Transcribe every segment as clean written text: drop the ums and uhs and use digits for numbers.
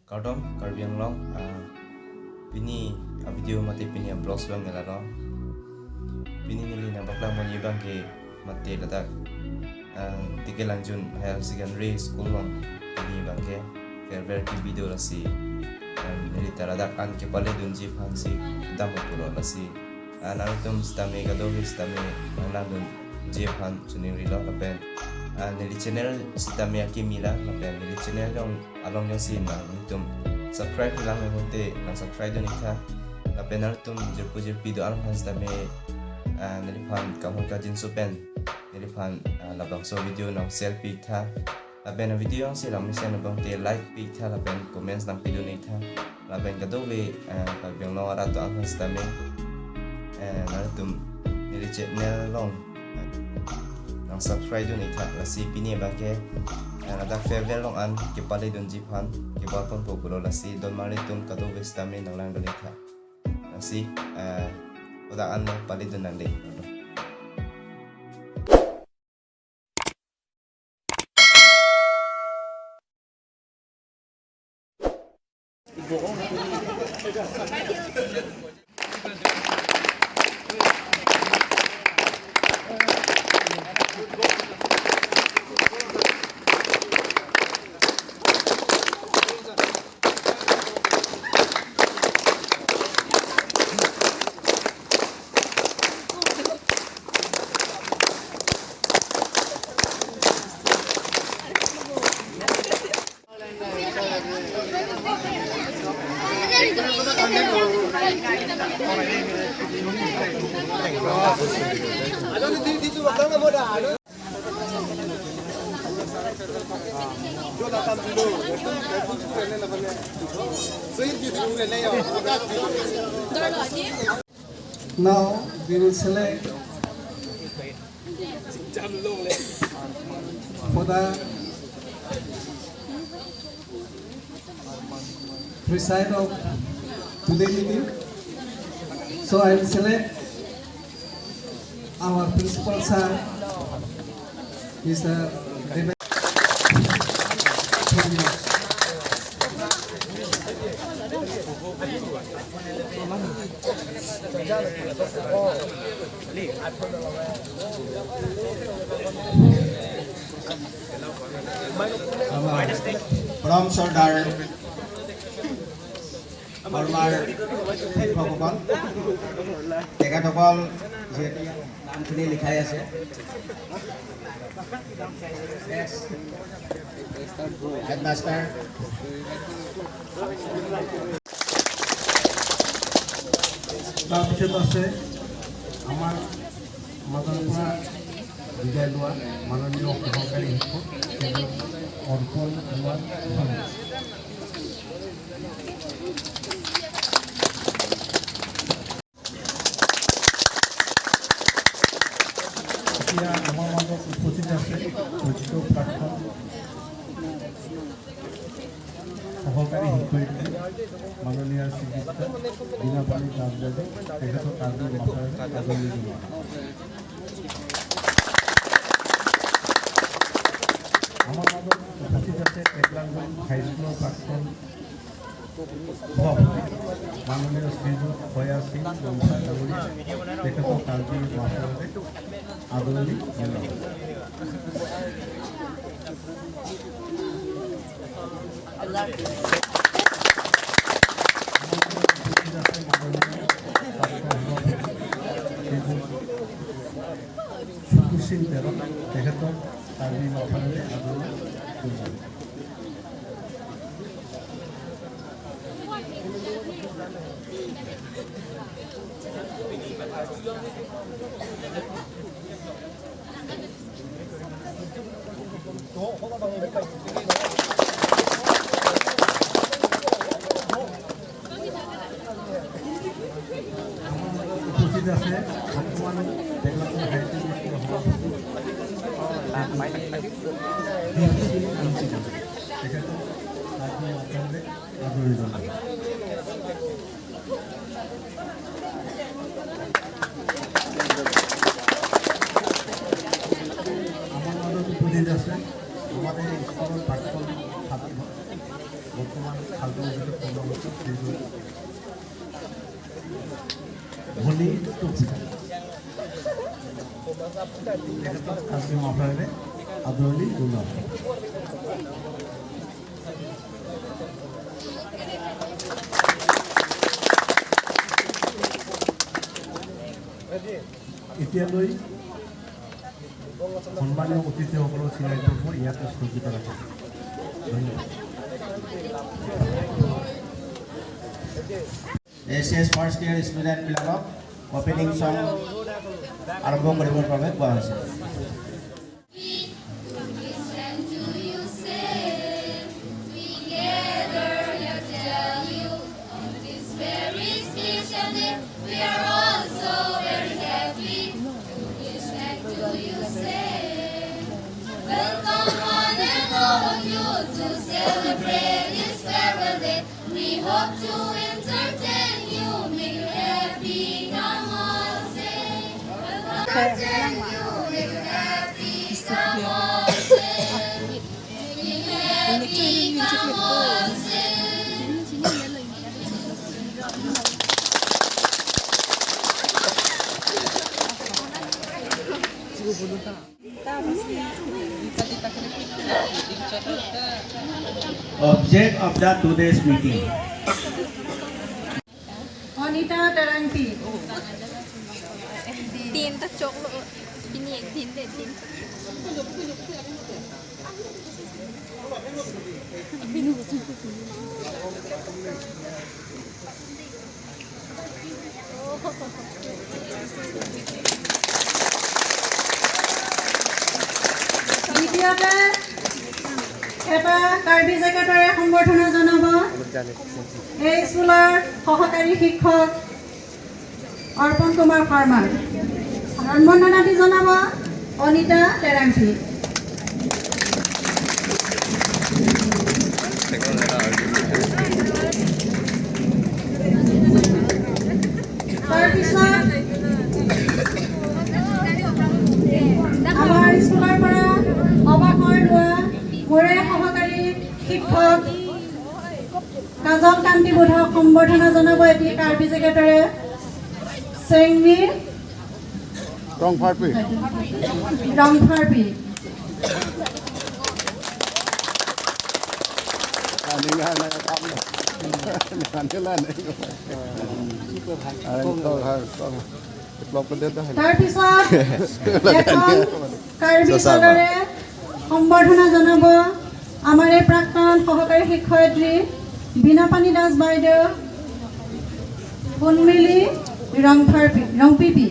Kardom Karbi Anglong. Pini a video mate pini a blogs bang nila pini nili na bakla moni bang ke mate ladak Tikelanjun Higher Secondary School long pini bang ke farewell ki video lasi nili taradak an ke pale dunji phansi dam pulo lasi narutum stame gado stame nanglang dun jip han chuning rilo lapen nili channel sitame akimila lapen nili channel jong along jong sin nang tum subscribe lang me hote nang subscribe do nikha lapen narutum jirpu jirpi do alang phan sitame nili phan kamon ka jinsu pen nili phan labang so video nang selfie tha lapen video si lam sen bang te like pi tha lapen comments nang pi do nikha lapen gado we ka byong long ara to ang phan sitame narutum nili channel long nang subscribe do nikha lasi pini ba ke ada farewell long an ke pale dun ji phan ke bal pon po pulo lasi don mari tum kado vestame nang lang do nikha lasi oda an pale dun nang le. Now we will select for the preside of today meeting. So I will select our principal sir, Mr. David. পৰম শ্ৰদ্ধাৰ বৰ্মাৰ শিক্ষকসকল, তেখেতসকল যিহেতু ইয়াত নামখিনি লিখাই আছে, headmaster, তাৰপিছত আছে আমাৰ মাজৰ পৰা বিদায় লোৱা মাননীয় সহকাৰী শিক্ষক শ্ৰীযুত অৰ্পণ কুমাৰ শৰ্মা। এতিয়া আমাৰ মাজত উপস্থিত আছে পৰিচিত প্ৰাক্তন সহকাৰী শিক্ষয়িত্ৰী মাননীয় শ্ৰীযুক্তা বীণাপাণি দাসবাবু, তেখেতক কাৰ্বি ভাষাৰে আদৰণি জনোৱা। আমাৰ মাজত উপস্থিত আছে টেকলাংগুৰি হাইস্কুলৰ প্ৰাক্তন সভাপতি মাননীয় শ্ৰীযুত খয়া সিং বংশা ডাঙৰীয়া, তেখেতক কাৰ্বি ভাষাৰে আদৰণি জনোৱা। উপস্থিত আছে মাননীয় প্ৰাক্তন সভাপতি শ্ৰীযুত শুকুৰ সিং তেৰণ, তেখেতক কাৰ্বি ভাষাৰে আদৰণি জনোৱা। আমাৰ মাজত উপস্থিত আছে বৰ্তমান টেকলাপুৰ হায়াৰ ছেকেণ্ডেৰী স্কুলৰ সভাপতি তেখেতক কাৰ্বি ভাষাৰে আদৰণি জনাওঁ। আমাৰ মাজত উপস্থিত আছে আমাৰ এই স্কুলৰ প্ৰাক্তন ছাত্ৰ বৰ্তমান খালটোৰ ভিতৰত পোন্ধৰ বছৰ ভলী টুপি তেখেতক কাৰ্বি মাফলাৰেৰে আদৰণি জনোৱা হয়। এতিয়ালৈ সন্মানীয় অতিথিসকলৰ চিনাকি পৰ্ব ইয়াতে স্থগিত ৰাখিছোঁ। ধন্যবাদ। এইচ এছ ফাৰ্ষ্ট ইয়েৰ ষ্টুডেণ্টবিলাকক অপেনিং চং আৰম্ভ কৰিবৰ বাবে কোৱা হৈছে। Listen to you say, we gather here tell you on this very special day, we are all so very happy to listen to you say. Welcome one and all of you to celebrate this farewell day. We hope to entertain you, make you happy, come on, say. Welcome, entertain you, make you happy, come on, say. Make you happy, come on, say. Object of the today's meeting. Anita Terangpi. তিনটা চোখ তিনি তিনটে তিন। দ্বিতীয়তে এটা কাৰ্বি জেকেটৰে সম্বৰ্ধনা জনাব এই স্কুলৰ সহকাৰী শিক্ষক অৰ্পণ কুমাৰ শৰ্মা। সম্বৰ্ধনাটি জনাব অনিতা তেৰাংপি। তাৰপিছত আমাৰ স্কুলৰ পৰা অৱসৰ লোৱা মোৰে সহকাৰী শিক্ষক কাজল কান্তি বোধক সম্বৰ্ধনা জনাব এটি কাৰ্বি জেকেটৰে চেংমি ৰংফাৰপি। ৰংফাৰপি। তাৰপিছত এখন কাৰ্বি চাদৰে সম্বৰ্ধনা জনাব আমাৰ এই প্ৰাক্তন সহকাৰী শিক্ষয়িত্ৰী বীণাপাণি দাস বাইদেউ সোণমিলি ৰংফাৰপি ৰংপিপি।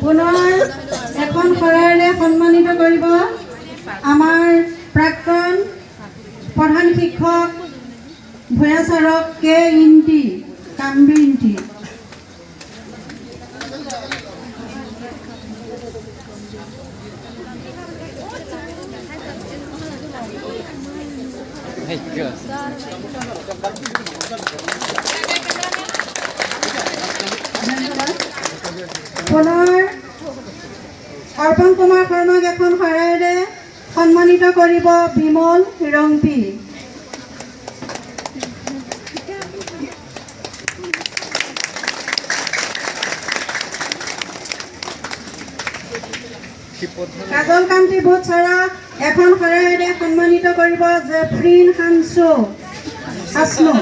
পুনৰ এখন শৰাইৰে সন্মানিত কৰিব আমাৰ প্ৰাক্তন প্ৰধান শিক্ষক ভূঞা ছাৰক কে ইণ্টি কাম্বি ইণ্টি। ধন্যবাদ। পুনৰ অৰ্পণ কুমাৰ শৰ্মাক এখন শৰাইৰে সন্মানিত কৰিব বিমল ৰংপি। কাজল কান্তি বোধ ছাৰক এখন শৰাইৰে সন্মানিত কৰিব জেফ্ৰিন হানচু হাছনু।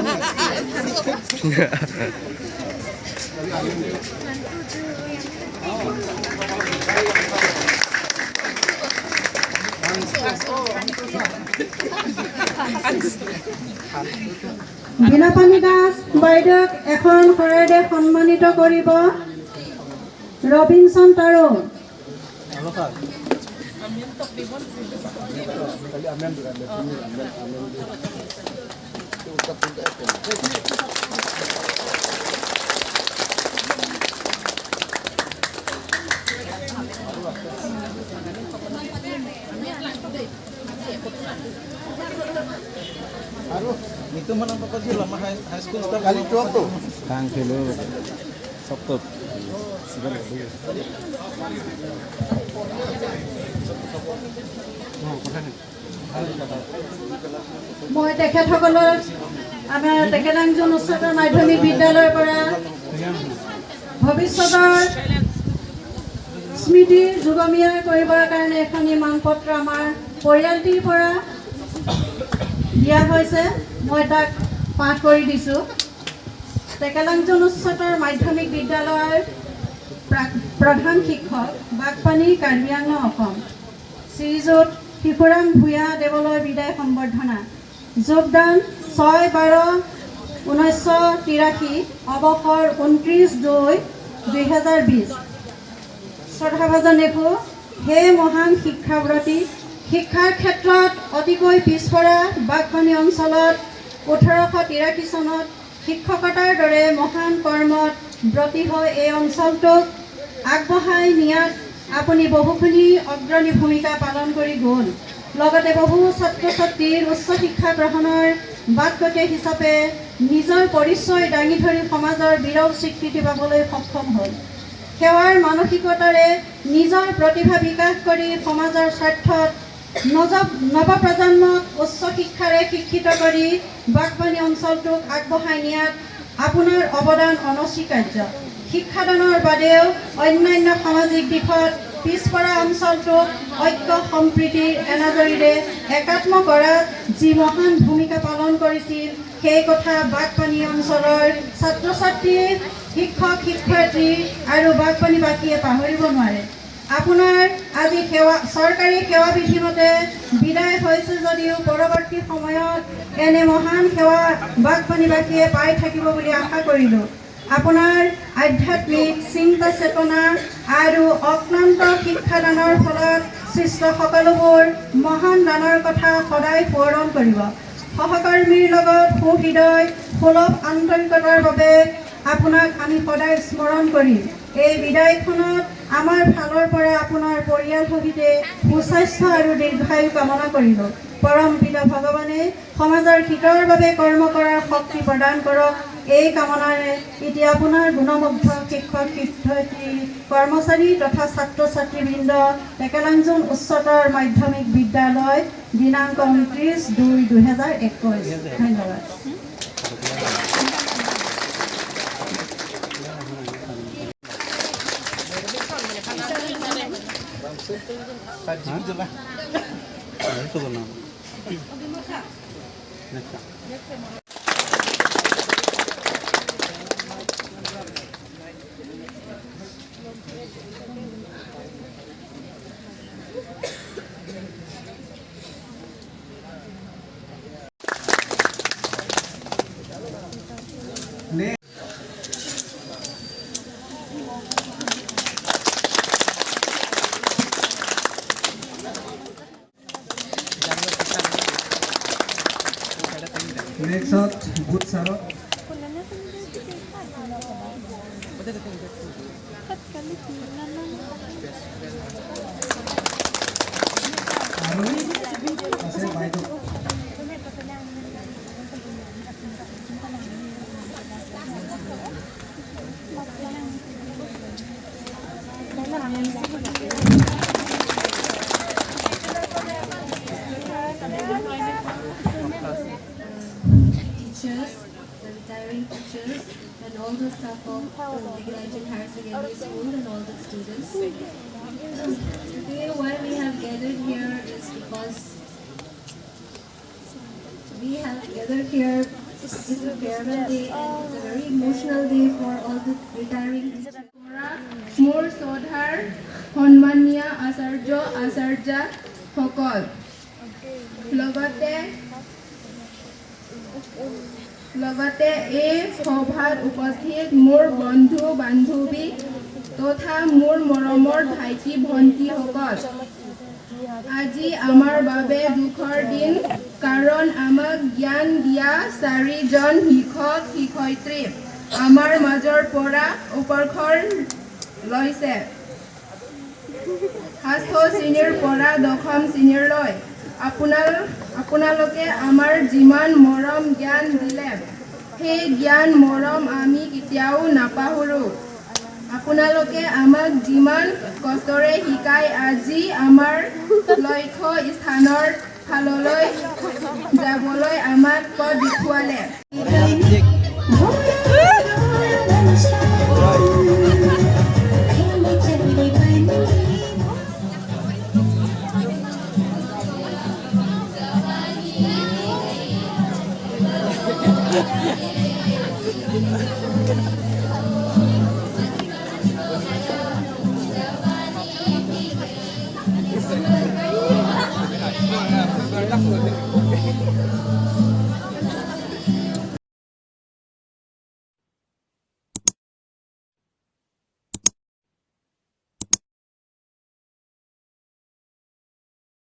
বীণাপাণি দাস বাইদেউক এখন শৰাইৰে সন্মানিত কৰিব ৰবিনচন তাৰো। মই তেখেতসকলৰ আমাৰ টেকেলাংজুন উচ্চতৰ মাধ্যমিক বিদ্যালয়ৰ পৰা ভৱিষ্যতৰ স্মৃতি যুগমীয়া কৰিবৰ কাৰণে এখনি মানপত্ৰ আমাৰ পৰিয়ালটিৰ পৰা দিয়া হৈছে। মই তাক পাঠ কৰি দিছোঁ। টেকেলাংজুন উচ্চতৰ মাধ্যমিক বিদ্যালয়ৰ প্ৰধান শিক্ষক, বাগপানী, কাৰ্বি আংলং, অসম, শ্ৰীযুত শিশুৰাম ভূঞা দেৱলৈ বিদায় সম্বৰ্ধনা। যোগদান 6/12/1983, অৱসৰ 29/2/2020। শ্ৰদ্ধাভাজন দেখোঁ, হে মহান শিক্ষাব্ৰতী, শিক্ষাৰ ক্ষেত্ৰত অতিকৈ পিছপৰা বাগপানী অঞ্চলত 1883 চনত শিক্ষকতাৰ দৰে মহান কৰ্মত ব্ৰতী হৈ এই অঞ্চলটোক আগবঢ়াই নিয়াত আপুনি বহুখিনি অগ্ৰণী ভূমিকা পালন কৰি গ'ল। লগতে বহু ছাত্ৰ ছাত্ৰীৰ উচ্চ শিক্ষা গ্ৰহণৰ বাটকটীয়া হিচাপে নিজৰ পৰিচয় দাঙি ধৰি সমাজৰ বিৰল স্বীকৃতি পাবলৈ সক্ষম হ'ল। সেৱাৰ মানসিকতাৰে নিজৰ প্ৰতিভা বিকাশ কৰি সমাজৰ স্বাৰ্থত নৱপ্ৰজন্মক উচ্চ শিক্ষাৰে শিক্ষিত কৰি বাগপানী অঞ্চলটোক আগবঢ়াই নিয়াত আপোনাৰ অৱদান অনস্বীকাৰ্য। শিক্ষাদানৰ বাদেও অন্যান্য সামাজিক দিশত পিছপৰা অঞ্চলটোক ঐক্য সম্প্ৰীতিৰ এনাজৰীৰে একাত্ম কৰাত যি মহান ভূমিকা পালন কৰিছিল, সেই কথা বাগপানী অঞ্চলৰ ছাত্ৰ ছাত্ৰী, শিক্ষক শিক্ষয়িত্ৰী আৰু বাগপানীবাসীয়ে পাহৰিব নোৱাৰে। আপোনাৰ আজি সেৱা চৰকাৰী সেৱা বিধিমতে বিদায় হৈছে যদিও পৰৱৰ্তী সময়ত এনে মহান সেৱা বাগপানীবাসীয়ে পাই থাকিব বুলি আশা কৰিলোঁ। আপোনাৰ আধ্যাত্মিক চিন্তা চেতনা আৰু অক্লান্ত শিক্ষাদানৰ ফলত সৃষ্ট সকলোবোৰ মহান দানৰ কথা সদায় সোঁৱৰণ কৰিব। সহকৰ্মীৰ লগত সুহৃদয় সুলভ আন্তৰিকতাৰ বাবে আপোনাক আমি সদায় স্মৰণ কৰিম। এই বিদায়খনত আমাৰ ফালৰ পৰা আপোনাৰ পৰিয়াল সহিতে সুস্বাস্থ্য আৰু দীৰ্ঘায়ু কামনা কৰিলোঁ। পৰম পিতা ভগৱানে সমাজৰ হিতৰ বাবে কৰ্ম কৰাৰ শক্তি প্ৰদান কৰক, এই কামনাৰে এতিয়া আপোনাৰ গুণমুগ্ধ শিক্ষক শিক্ষয়িত্ৰী, কৰ্মচাৰী তথা ছাত্ৰ ছাত্ৰীবৃন্দ, টেকেলাংজুন উচ্চতৰ মাধ্যমিক বিদ্যালয়, দিনাংক 29/2/2021। ধন্যবাদ। নেক্সট বুট ছাৰক আৰু আছে বাইদেউ। Teachers, the retiring teachers, and all the staff of Tekelangjun Higher Secondary School and all the students. Today, why we have gathered here is because we have gathered here. It's a farewell day and it's a very emotional day for all the retiring teachers. মোৰ শ্ৰদ্ধাৰ সন্মানীয় আচাৰ্য আচাৰ্যাসকল, লগতে এই সভাত উপস্থিত মোৰ বন্ধু বান্ধৱী তথা মোৰ মৰমৰ ভাইটি ভণ্টিসকল, আজি আমাৰ বাবে দুখৰ দিন, কাৰণ আমাক জ্ঞান দিয়া চাৰিজন শিক্ষক শিক্ষয়িত্ৰী আমাৰ মাজৰ পৰা অৱসৰ লৈছে। ষষ্ঠ শ্ৰেণীৰ পৰা দশম শ্ৰেণীলৈ আপোনালোকে আমাৰ যিমান মৰম, জ্ঞান দিলে, সেই জ্ঞান মৰম আমি কেতিয়াও নাপাহৰোঁ। আপোনালোকে আমাক যিমান কষ্টৰে শিকাই আজি আমাৰ লক্ষ্য স্থানৰ ফাললৈ যাবলৈ আমাক পথ দেখুৱালে।